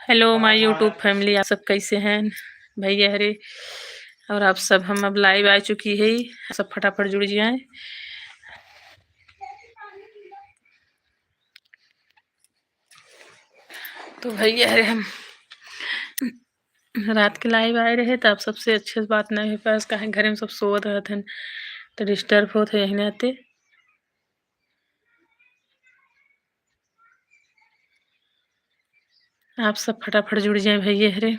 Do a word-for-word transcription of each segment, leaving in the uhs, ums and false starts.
Hello my YouTube family, आप सब कैसे हैं? भैया हरे और आप सब, हम अब live आ चुकी है, सब फटाफट जुड़ जाएं। तो भैया हरे, हम रात के live आए रहे, तो आप सबसे अच्छे से बात नहीं हो पास, काहे घरे में सब सोवत रहत हैं, तो disturb होत है यही नाते। आप सब फटाफट जुड़ जाएं भैया हरे।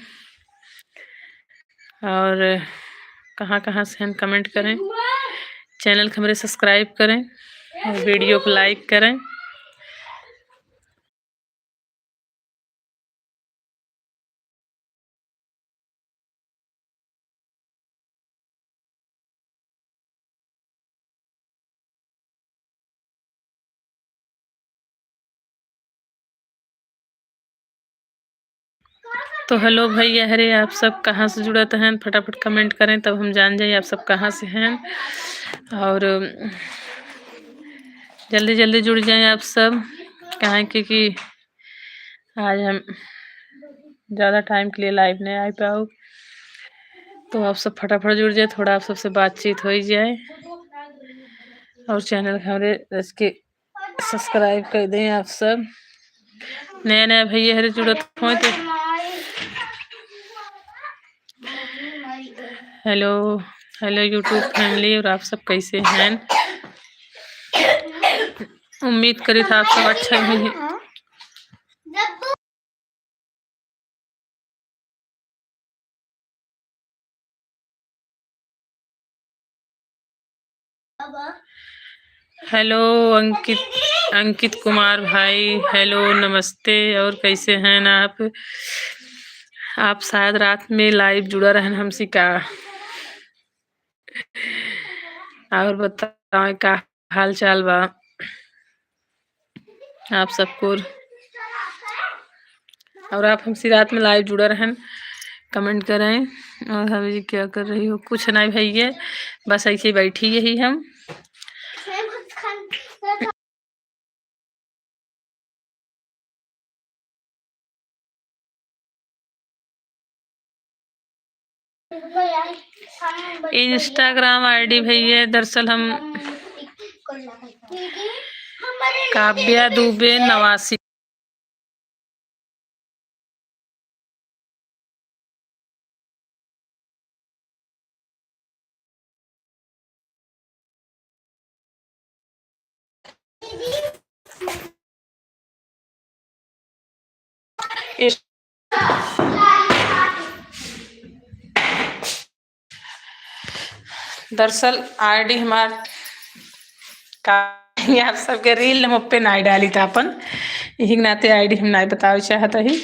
और कहाँ कहाँ से हैं, comment करें, channel के हमरे subscribe करें और video को like करें। तो hello भैया हरे, आप सब कहाँ से जुड़त हैं, फटाफट comment करें, तब हम जान जाए आप सब कहाँ से हैं। और जल्दी जल्दी जुड़ जाएं आप सब, काहे कि, कि आज हम ज़्यादा time के लिए live नहीं आ पाओ, तो आप सब फटाफट जुड़ जाए, थोड़ा आप सबसे बातचीत हो ही जाए। और channel के हमरे रच के subscribe कर दें आप सब। नया नया भैया हरे जुड़त हों तो hello, hello YouTube family, और आप सब कैसे हैं? उम्मीद करी था आप सब अच्छा ही। Hello अंकित, अंकित कुमार भाई, hello नमस्ते, और कैसे हैं आप? आप शायद रात में live जुड़ा रहन हमसे का? और बताओ का हाल चाल बा आप सबको? और आप हमसे रात में live जुड़ा रहन, comment करें। और भाभी जी क्या कर रही हो? कुछ नहीं भैया, बस ऐसे ही बैठी यही हम। Instagram ID भैया, दरअसल हम काव्या दुबे नवासी। दरअसल ID हमार का, ये आप सबके reel हम पे नाई डाली था अपन, यही के नाते ID हम नाई बतावे चाहत ही।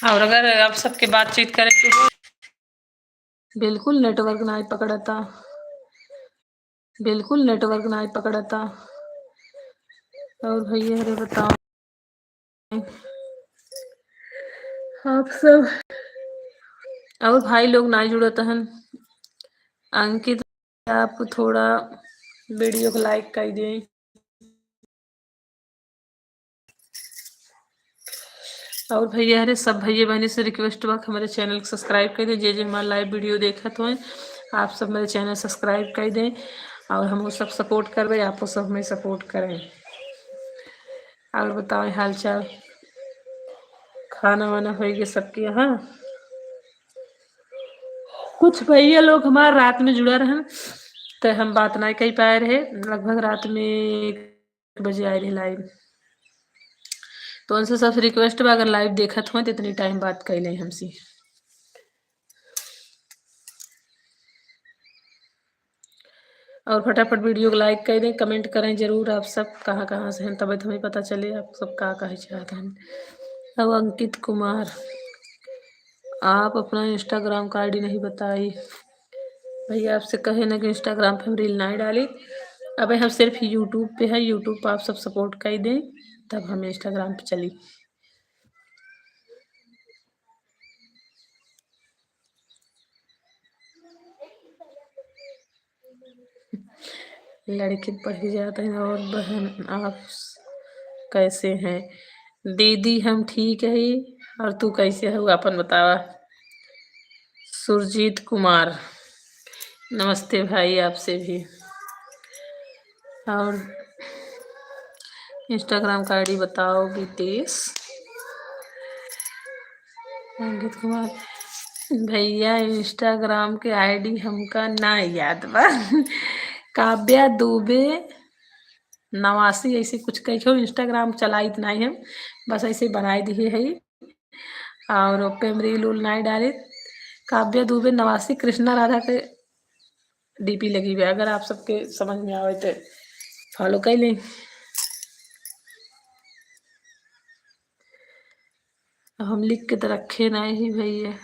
और अगर आप सबके बातचीत करे के हो, बिल्कुल network नाई पकड़ता, बिल्कुल network नाई पकड़ता। और भैया हरे बताओ आप सब, और भाई लोग नाई जुड़त हन। अंकित, आप थोड़ा video को like कर दें। और भैया हरे सब भैया बहनी से request बा कि हमारे channel को subscribe कर दें। जे जे हमारे live video देखत हों, आप सब हमारे channel subscribe कर दें और हम वो सब support करबे, आप वो सब हमें support करें। और बताओ हाल चाल, खाना वाना होइगे सबके यहाँ? कुछ भैया लोग हमार रात में जुड़ा रहन, तो हम बात नहीं कर पाए रहे, लगभग रात में बजे आए रहे live। तो उनसे सबसे request बा, अगर live देखत हों तो इतनी time बात कर लें हमसे। और फटाफट video को like कर दें, comment करें जरूर आप सब कहाँ कहाँ से हैं, तबे तो हमें पता चले आप सब का कहे चाहत हैं। अब अंकित कुमार, आप अपना Instagram का ID नहीं बताई। भैया आपसे कहे ना कि Instagram पे हम reel नहीं डाली। अबे हम सिर्फ YouTube पे है, YouTube पे आप सब support कर दें, तब हम Instagram पे चली। लड़की पढ़ी जात हैं। और बहन आप कैसे हैं? दीदी हम ठीक है, और तू कैसे हो, अपन बतावा। सुरजीत कुमार, नमस्ते भाई, आपसे भी। और Instagram का ID बताओ, विदेश। अंकित कुमार, भैया, Instagram के ID हमका ना याद बा। काव्या दुबे नवासी, ऐसे कुछ कही हो, Instagram चलाइत नहीं हम, बस ऐसे बनाए दिए है। और ओपे हम reel उल नहीं डाले। काव्या दुबे नवासी कृष्णा राधा के DP लगी हुई, अगर आप सबके समझ में आवे तो follow कर लें। हम लिख के तो रखे नहीं ही भैया।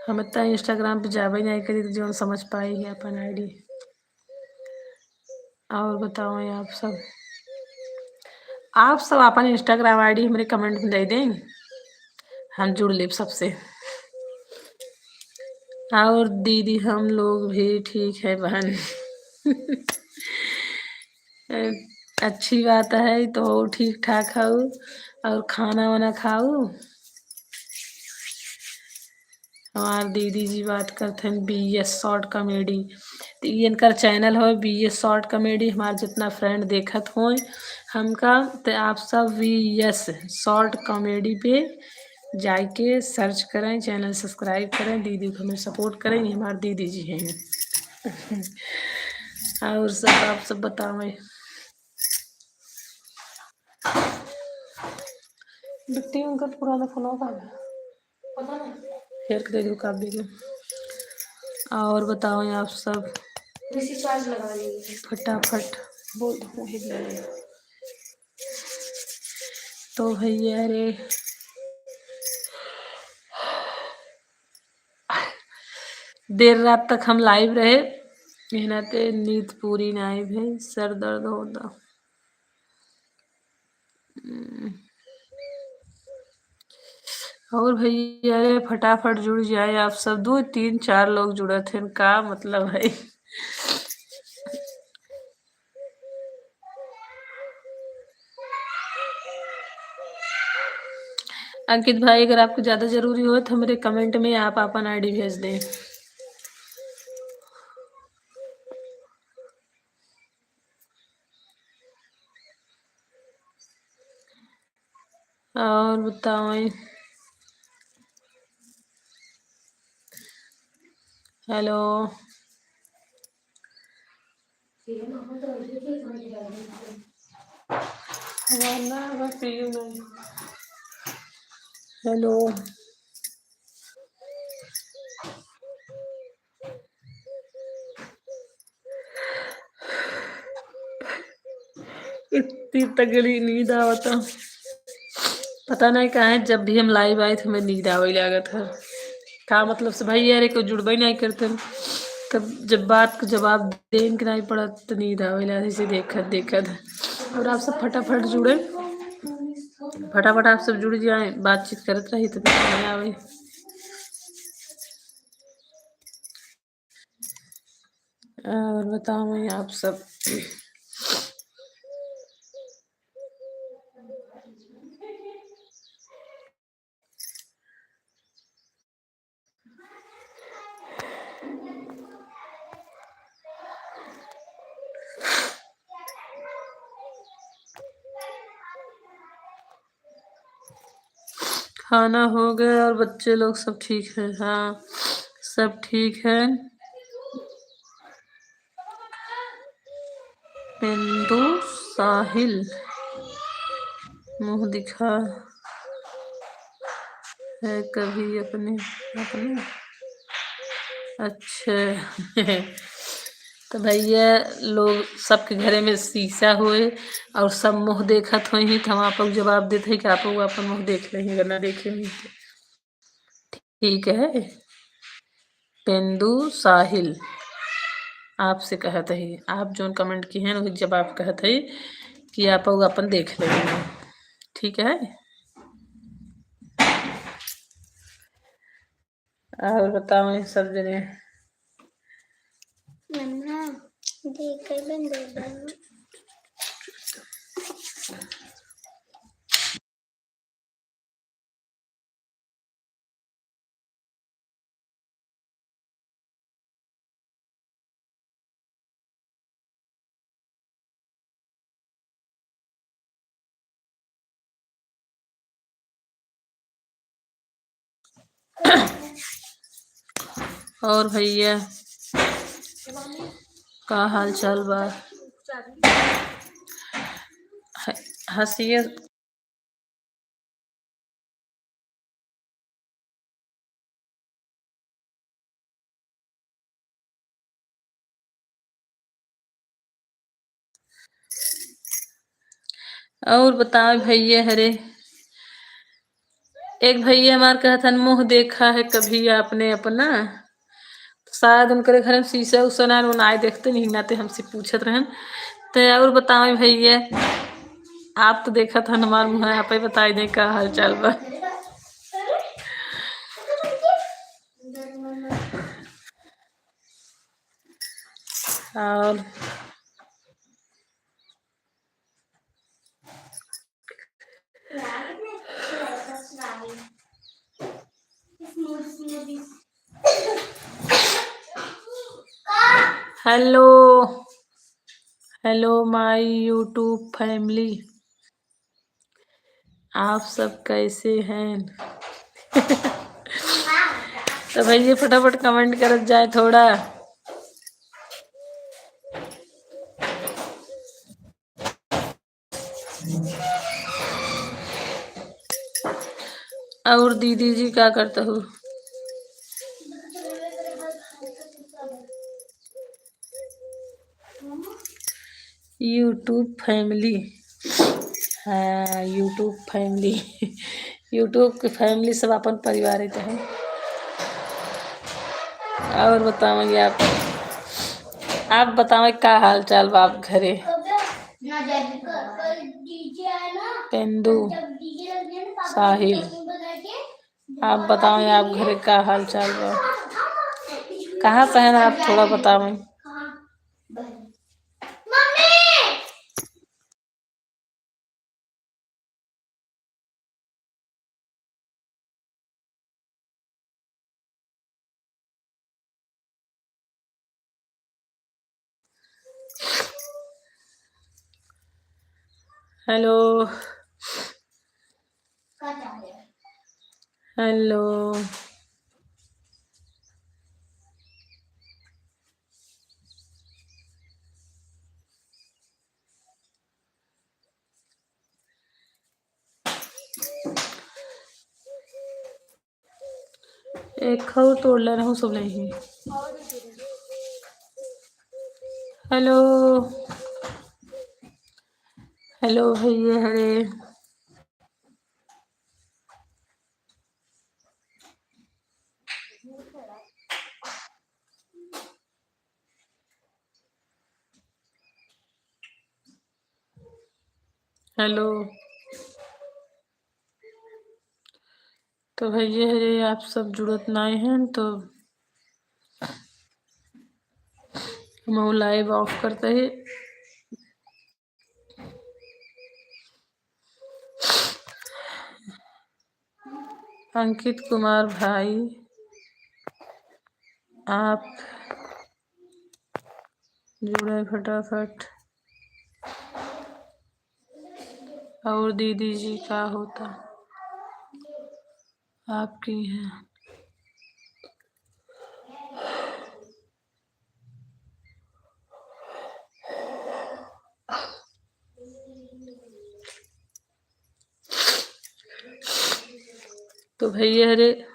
हम इतना Instagram पे जाबे नहीं करी तो जौन समझ पाई है अपन ID। और बताओ आप सब, आप सब अपन Instagram ID हमरे comment में दे दें, हम जुड़ लेब सबसे। और दीदी हम लोग भी ठीक है बहन। अच्छी बात है, तो ठीक ठाक हऊ। और खाना वाना खाऊ? हमार दीदी जी बात करत हैं BS short comedy, तो ये इनकर channel हो BS short comedy। हमार जितना friend देखत होए हमका, तो आप सब BS short comedy पे जाके search करें, channel subscribe करें, दीदी को हमें support करें, ये हमार दीदी जी हैं। और सब आप सब बतावें। बिट्टी उनका पुराना फोन का है। पता नहीं। फेर के दे दू काबी के। और बताओ आप सब। इसी charge लगा लीजिए। फटाफट बोल दो, वही ले लो। तो भैया रे, देर रात तक हम live रहे, एहना ते नींद पूरी नाई भई, सर दर्द होता। हम्म। और भैया रे, फटाफट जुड़ जाए आप सब। दो, तीन, चार लोग जुड़त हैं, का मतलब है? अंकित भाई, अगर आपको ज्यादा जरूरी हो तो हमरे comment में आप अपन ID भेज दें। और बताओ। Hello। Hello। इतनी तगड़ी नींद आवता, पता नहीं काहे, जब भी हम live आए तो हमें नींद आवे लागत है। का मतलब से भाई यार, कोई जुड़बे नहीं करते, तब जब बात को जवाब देन के नहीं पड़त तो नींद आवे लागत, इसे देखत देखत। और आप सब फटाफट जुड़े, फटाफट आप सब जुड़ जाए, बातचीत करत रही तो नींद नहीं आवे। और बताओ मैं आप सब। खाना हो गया और बच्चे लोग सब ठीक है? हाँ, सब ठीक है। पेंदू साहिल मुँह दिखा है कभी अपने, अपने। अच्छा। तो भैया लोग सबके घरे में शीशा होए और सब मुँह देखत होई ही, तो हम आप लोग जवाब देते हैं कि आप लोग अपन मुँह देख लें, अगर ना देखे होई तो। ठीक है, पेंदू साहिल आपसे कहत है, आप जोन comment की हैं, वही जवाब कहत है कि आप लोग अपन देख लें, ठीक है। और बताओ, ये सब जने। मम्मा, देख, कई बन गए बा। और भैया, का हाल चाल बा? ह-, हंसिए। और बताओ भैया हरे, एक भैया हमार कहत हन, "मुँह देखा है कभी आपने अपना?" तो शायद उनकरे घर में शीशा उसा ना, वो ना देखते नहीं, ना ते हमसे पूछत रहन। तो और बताओ भैया, आप तो देखत हन हमार मुँह, आप ही बताई दें का हाल चाल बा। और Hello, hello my YouTube family, आप सब कैसे हैं? तो भैया फटाफट comment करत जाए थोड़ा। और दीदी जी का करत हो? YouTube family, हाँ, YouTube family, YouTube के family सब अपन परिवार ही तो है। और बतावेंगे आप, आप बतावें का हाल चाल बा आप घरे? पेंदू, साहिल, आप बतावें आप घरे का हाल चाल बा? कहाँ से हैं आप, थोड़ा बतावें। Hello, hello। एक खऊ तोड़ले रहूं, सब नहीं। Hello, hello भैया हरे। Hello, तो भैया हरे, आप सब जुड़त नाई हैं, तो हम वो live off करते ही। अंकित कुमार भाई, आप जुड़े फटाफट। और दीदी जी का होता आपकी है? तो भैया हरे,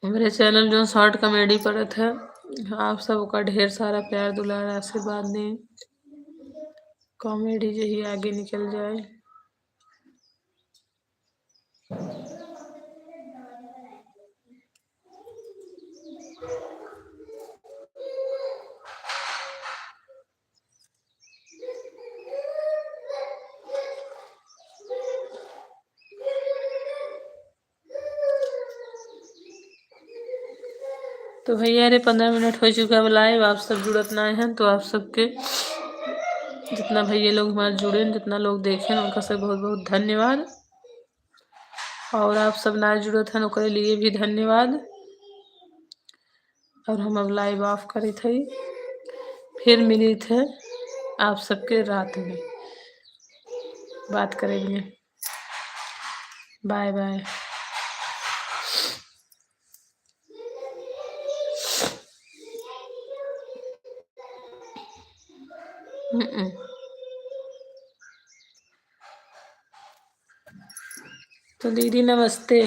हमरे channel जो short comedy पड़त है, आप सब ओका ढेर सारा प्यार दुलार आशीर्वाद दें, comedy यही आगे निकल जाए। तो भैया रे, पन्द्रह मिनट हो चुका बा live, आप सब जुड़त नाई हैं, तो आप सबके जितना भैया लोग हमारे जुड़े हैं, जितना लोग देखे हैं, उनका से बहुत बहुत धन्यवाद। और आप सब ना जुड़त हैं, ओकरे लिए भी धन्यवाद। और हम अब live off करी थे, फिर मिली थे आप सबके रात में, बात करेंगे। Bye bye। हम्म। तो दीदी नमस्ते।